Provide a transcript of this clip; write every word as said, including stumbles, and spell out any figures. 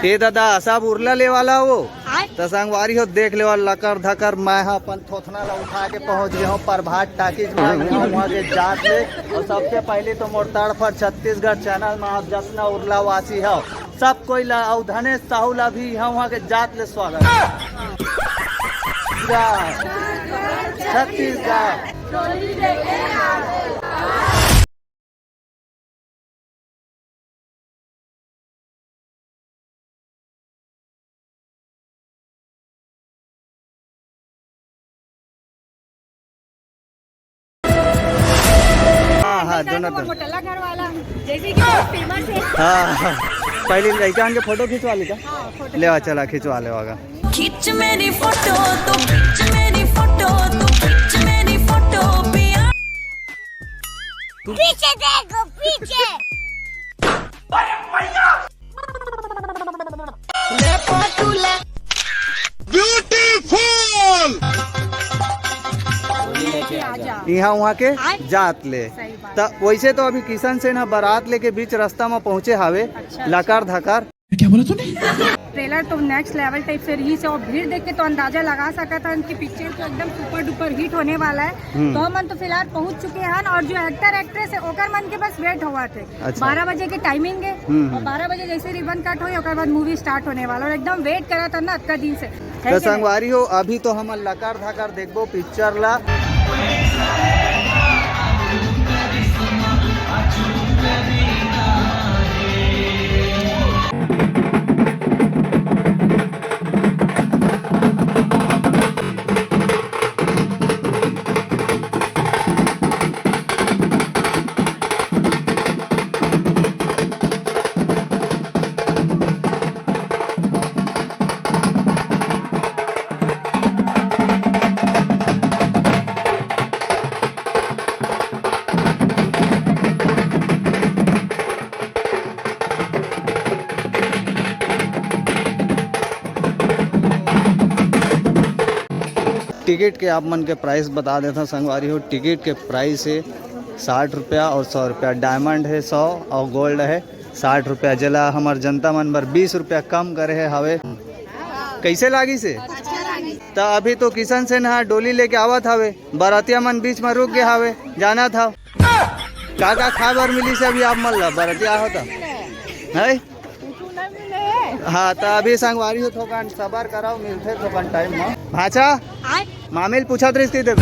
ए दादा, सब उरला ले वाला वो। त संगवारी हो, देख लेवा, लकर धकर, मैं ह अपन थोथना ला उठा के पहुंच गए हूँ प्रभात टाकीज में, वहाँ के जात ले। और सबसे पहले तो मोर तड़फड़ छत्तीसगढ़ चैनल में आप जतना उरला वासी हो, सब कोई ला, और धनेश साहू ला भी यहाँ वहाँ के जात ले स्वागत। छत्तीसगढ़। हाँ, हाँ, दोनों तो। मोटला घर वाला, जैसे कि बहुत फेमस है। हाँ, हाँ। पहले लड़का के फोटो खिंचवा ली का? हाँ, फोटो लेवा, खिंचवा। चला, खिंचवा लेवा का। खींच मेरी फोटो, तो खींच मेरी फोटो, तो खींच मेरी फोटो, पिया। पीछे देखो, पीछे। ब्यूटीफुल। यहाँ वहाँ के जात ले। सही बात त है। वैसे तो अभी किशन सेन ह बारात लेके बीच रास्ता में पहुँचे हावे, अच्छा, लकार धकार। क्या बोला तूने? ट्रेलर तो नेक्स्ट लेवल टाइप से रिलीज है और भीड़ देख के तो अंदाजा लगा सकत हन कि पिक्चर तो एकदम सुपर डुपर हिट होने वाला है। हम्म। तो हमन तो फिलहाल पहुंच चुके हैं और जो एक्टर एक्ट्रेस है ओकर मन के बस वेट होवत है। अच्छा। बारह बजे के टाइमिंग है हम्म, और हम्म। बारह बजे जैसे रिबन कट होई ओकर बाद मूवी स्टार्ट होने वाला और एकदम वेट करत हन ना अतका दिन से। तो संगवारी हो, अभी तो हमन लकार धकार देखबो पिक्चर ला। टिकट के आप मन के प्राइस बता देथव संगवारी हो। टिकट के प्राइस है साठ रुपया और सौ रुपया। डायमंड है सौ और गोल्ड है साठ रुपया, जेला हमर जनता मन बर बीस रुपया कम करे हे हवे। कैसे लागिस हे? त अभी तो किशन सेन ह डोली लेके आवत हवे, बरतिया मन बीच में रुक गए हवे, जानत हव। का का खाए बर मिलिस हे अभी आप मन ला, बरतिया हो त? है? हाँ, त अभी संगवारी हो, थोकन सबर कराओ, मिलथे थोकन टाइम में। भाचा, मामिल पूछत रहिस ती देखो।